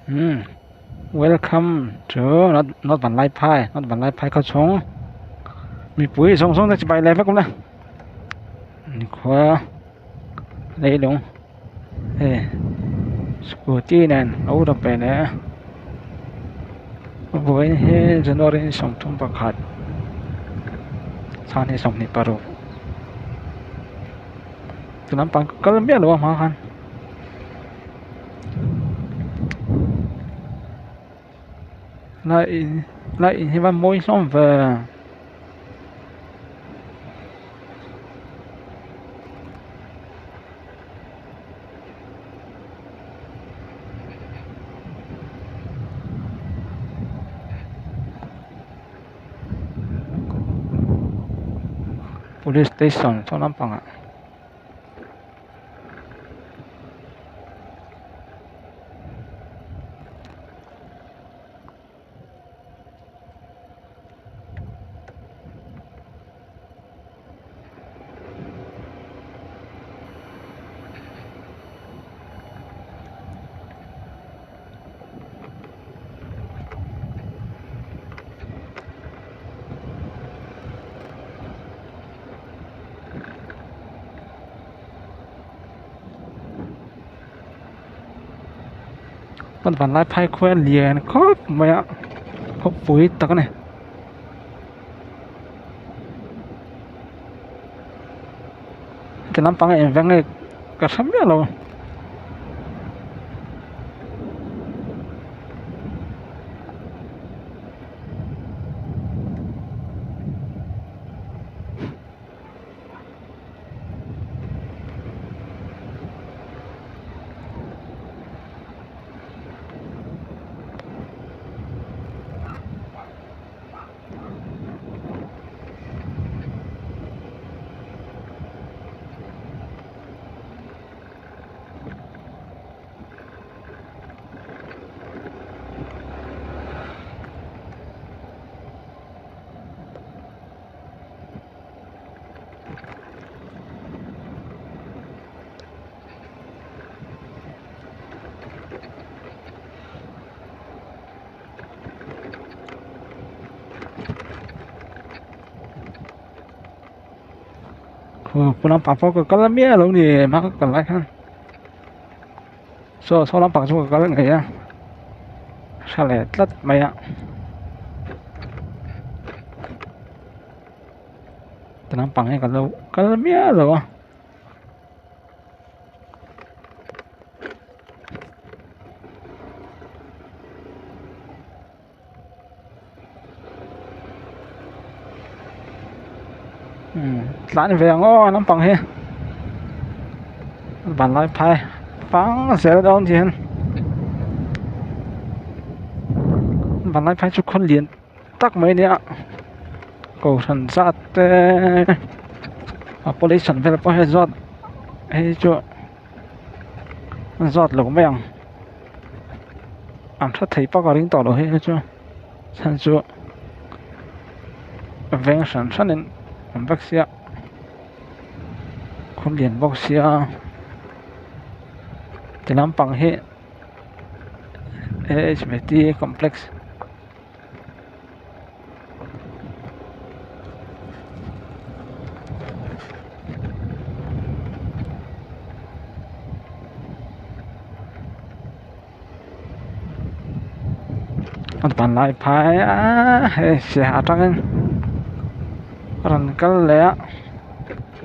Umm welcome to north north Vanlaiphai north Vanlaiphai khaw chhung mipui zawng zawng te chibai leh vek awm le nikhua leilung hei scooty nen lo dawp ve leh a vawiin hi January ni 31 thla ni 26 ti lampang ka kal miah lo a hma khan. Lai in lai in hi va mawi hlawm ve. Police station saw lampangah. Van lai phai khuai a lian khawp mai a khawpui tak a ni. Heti lampang a inveng nge ka hre miah lo. Khu lampang pawh ka kal miah lo ni hma ka kal lai khan saw saw lampang chu ka kal ngei a hra leh tlat mai a. Ti lampang hi ka lo kal miah lo a. Tlan ve ang aw lampang hi vanlai phai fang zel dawn hian vanlai phai chu khaw lian tak mai ania kohhran zat te a pollution vel pawh hi zawt hei chu zawt lo mai ang an hre thei pak a ring tawh lo hei hi chu chhan chu veng hran hran in awm vek sia khaw lian bawk sia ti lampang hi A_H_V_T complex. A ban lai phai a hei siaha atangin a rawn kal leh a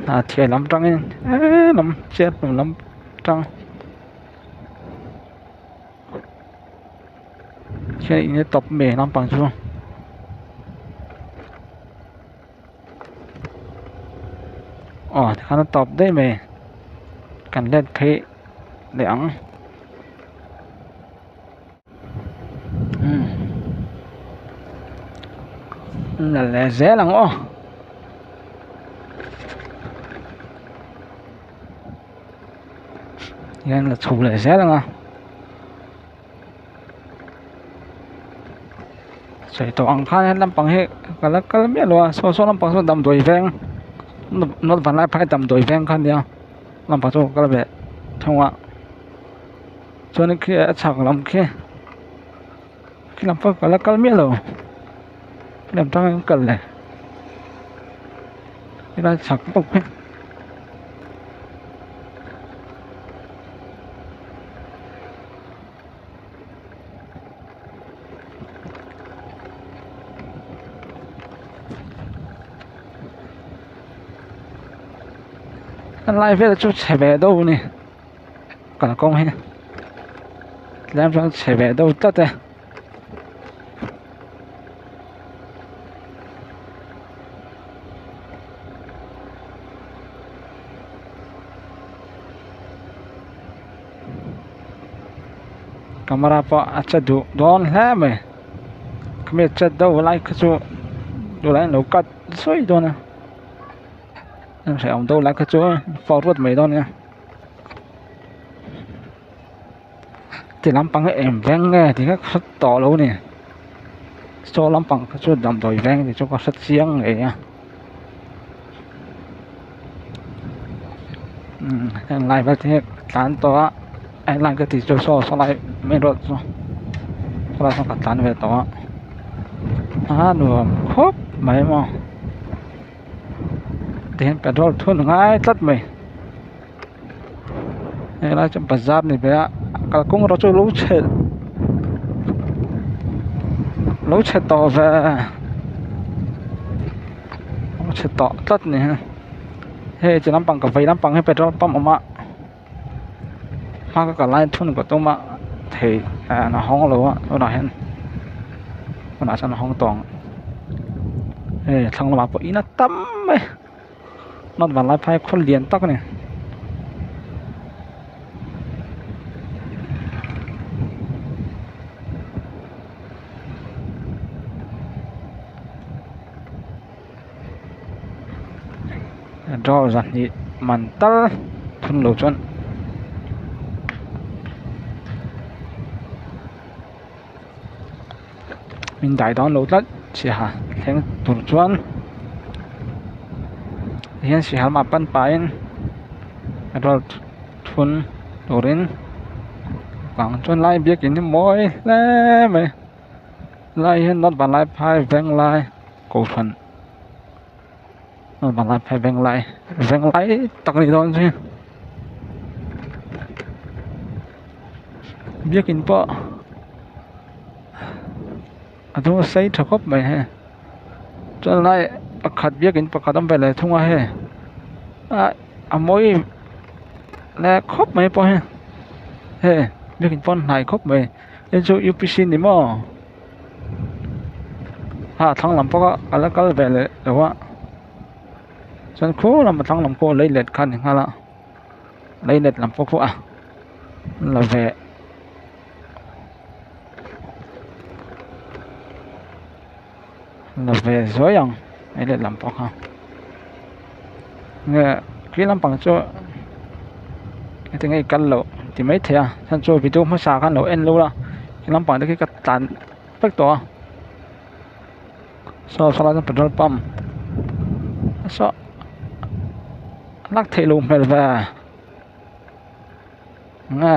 a thian lam atangin helam chiat hnung lam atang. Khian in a tawp mai lampang chu. Aw tikhan a tawp daih mai kan let phei leh ang umm la leh zel ang aw. Hian la chho leh zel ang a. Sawi tawh ang khan he lampang hi ka la kal miah lo a saw saw lampang saw damdawi veng north vanlaiphai damdawi veng kha ania lampang chu ka kal ve thung a chuan khi a chhak lam khi. Khi lam pawh ka la kal miah lo khi lam tangin kal leh helai chhak bawk hi. Helai vel chu chhe ve deuh a ni kalkawng hi tlem chuan chhe ve deuh tlat e. Camera pawh a che duh dawn hle mai khami chet deuh lai kha chu tunah hian lo cut sawi dawn a hrehawm deuh lai kha chu forward mai dawn nia ti lampang hi eng veng nge tih kha ka hre tawh lo a ni saw lampang kha chu damdawi veng tih chu ka hre chiang ngei a. Heng lai vel te hi tlan tawh a helai ka tih chu saw sawlai main road chu sawlai sawn ka tlan ve tawh a a nuam khawp mai maw tihian petrol thun ngai tlat mai helai chu bazar ni ve a kalkawng erawh chu lo chhe lo chhe tawh ve lo chhe tawh tlat ni hi hei ti lampang ka vei lampang hi petrol pump a awm a hma ka kal lai thun ka tum a thei a hawng lo a tunah hian tunah chuan a hawng tawh ang hei thlang lamah pawh in a tam mai. North Vanlaiphai khaw lian tak a ni. Draw zahnih man tal thun lo chuan min dai dawn lo tlat saiha thleng tur chuan tihian saiha lamah pan pahin petrol thun turin vang chuan lai biakin hi mawi hle mai lai hian north vanlaiphai venglai kohhran north vanlaiphai venglai venglai tak a nih dawn chu biakin pawh. A hnung a sei tha khawp mai hei chuan lai pakhat biakin pakhat a awm ve leh thung a hei ah a mawi leh khawp mai pawh hi hei biakin pawh a hnai khawp mai hei chu u p c ni maw a thlang lam pawh a la kal ve leh lo a chuan khu lam a thlang lam pawh lei let kha a ni nghal a lei let lam pawh khu a la ve. La ve zuai ang hei lehlam pawh kha nge khi lampang chu heti nge i kal loh ti maithei a chhan chu video hmasa khan lo en lo la khi lampang te khi ka tlan vek tawh a saw sawlai chuan petrol pump saw lak theih loh hmel ve. Nge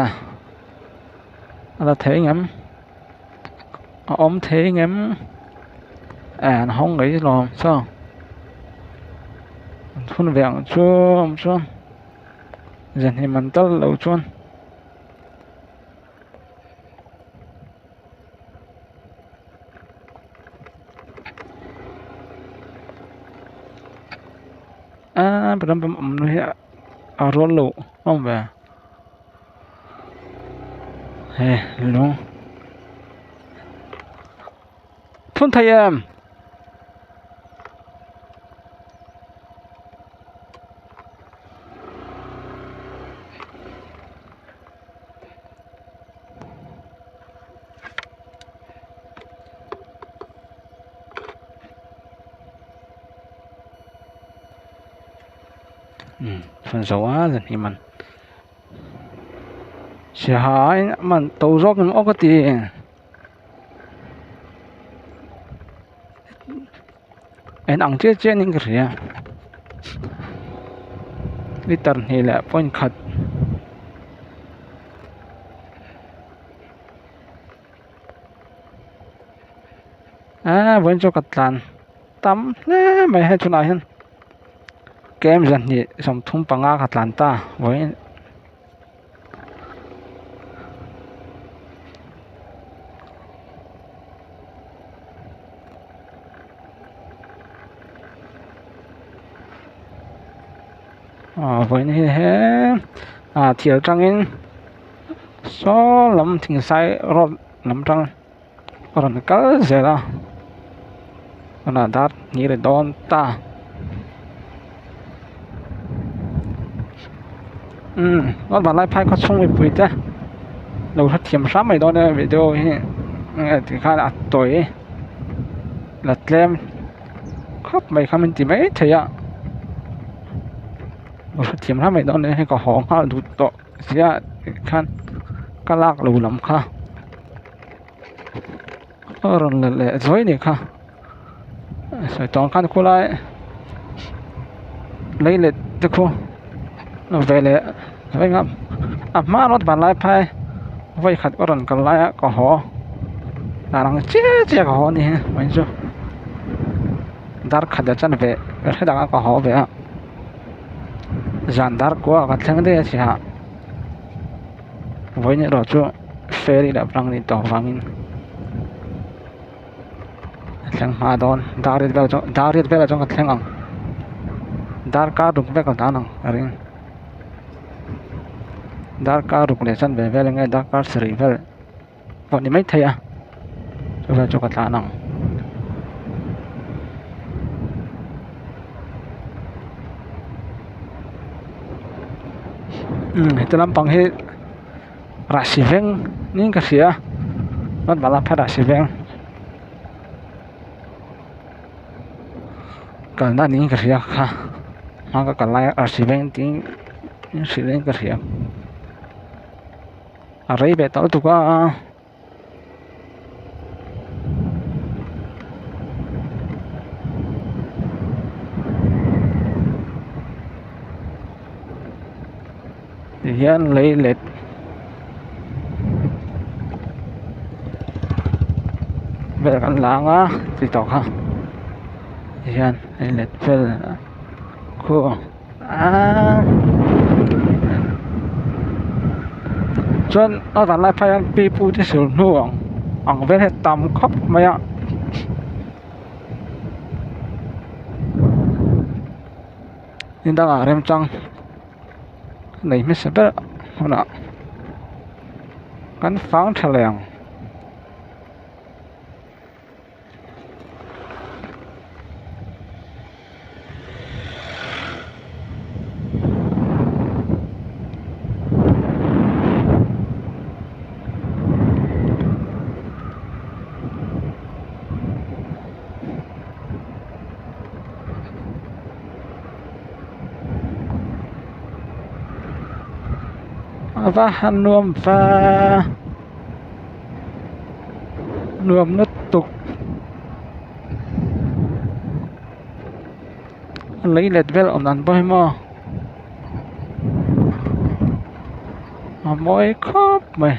a la thei ngem a awm thei ngem eh an hawng ngei alawm saw an thun ve ang chu awm chuan zanhim an tal loh chuan. Aaa ram pum awm hi a rual lo awm ve he lung thun thei em. Thun zo a zan hi man siaha in man to zawk ang aw ka ti en ang chiah chiah niin ka hria liter hnih leh point khat. Aaa vawiin chu ka tlan tam hle mai hei tunah hian kem 235 ka tlan ta vawiin. Aw vawiin hi he ah thir atangin saw lam thingsai road lam tang a rawn kal zel a tunah dar hnih ri dawn ta umm chuan vanlaiphai khaw chhung mipui te lo hrethiam hram mai dawn nia video hi enge tikhan a tawi la tlem khawp mai kha min ti mai thei a lo hrethiam hram mai dawn nia hei ka haw nghal duh tawh sia tikhan ka lak lo lam kha a rawn la leh zuai a nih kha sawi tawh ang khan khulai lei let te khu ve leh a hma rawt vanlai phai vawi khat ka rawn kal lai a ka haw dan ang chiah chiah ka haw a ni hi vawiin chu dar khat leh chanve hre dang a ka haw ve a zan dar kua ka thleng daih a chhiah vawiin erawh chu ferry leh rang ni tawh vangin a thleng hma dawn dar riat vel chuan dar riat velah chuan ka thleng ang darkar ruk vek a dan ang ka ring darkar ruk leh chanve vel enge darkar sarih vel pawh ni maithei a chu vel chu ka tlan ang. Umm heti lampang hi rahsi veng niin ka hria a chuan phei rahsi veng kalna niin ka hria kha hma ka kal laia rahsi veng tiin hrilh in ka hria a rei ve tawh lutuk a. Tihian lei let vel kan la ang a ti tawh kha tihian lei let vel khu aaa chuan a van lai phei hian pipu te sul hnu ang ang vel hi a tam khawp mai a. Ni dangah remchang nei hmasa ber hunah kan fang tha leh ang. A va han nuam va nuam lutuk a lei let vel awm dan pawh hi maw a mawi khawp mai.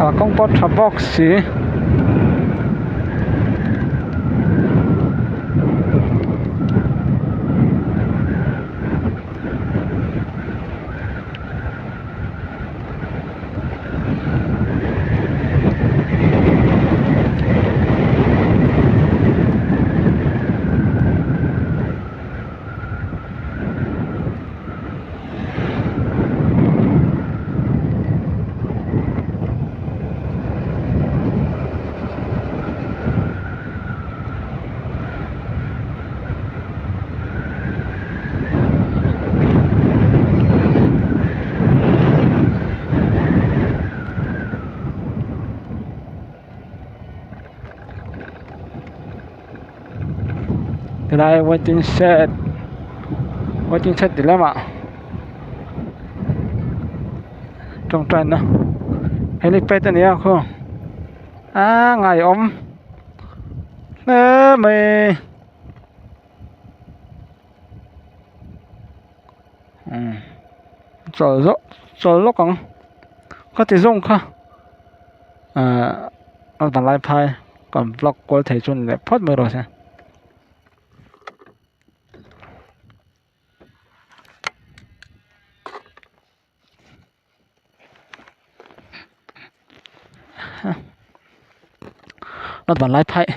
Kalkawng pawh tha bawk si. Helai waiting shed waiting shed ti lamah tawngtaina helipad a ni a khaw aaa ngaiawm hle mai. Chawl zawk chawl lawk ang ka ti zawng kha ahh a vanlai phai kan vlog kual thei chu ni leh phawt mai rawh se. A vanlai phai.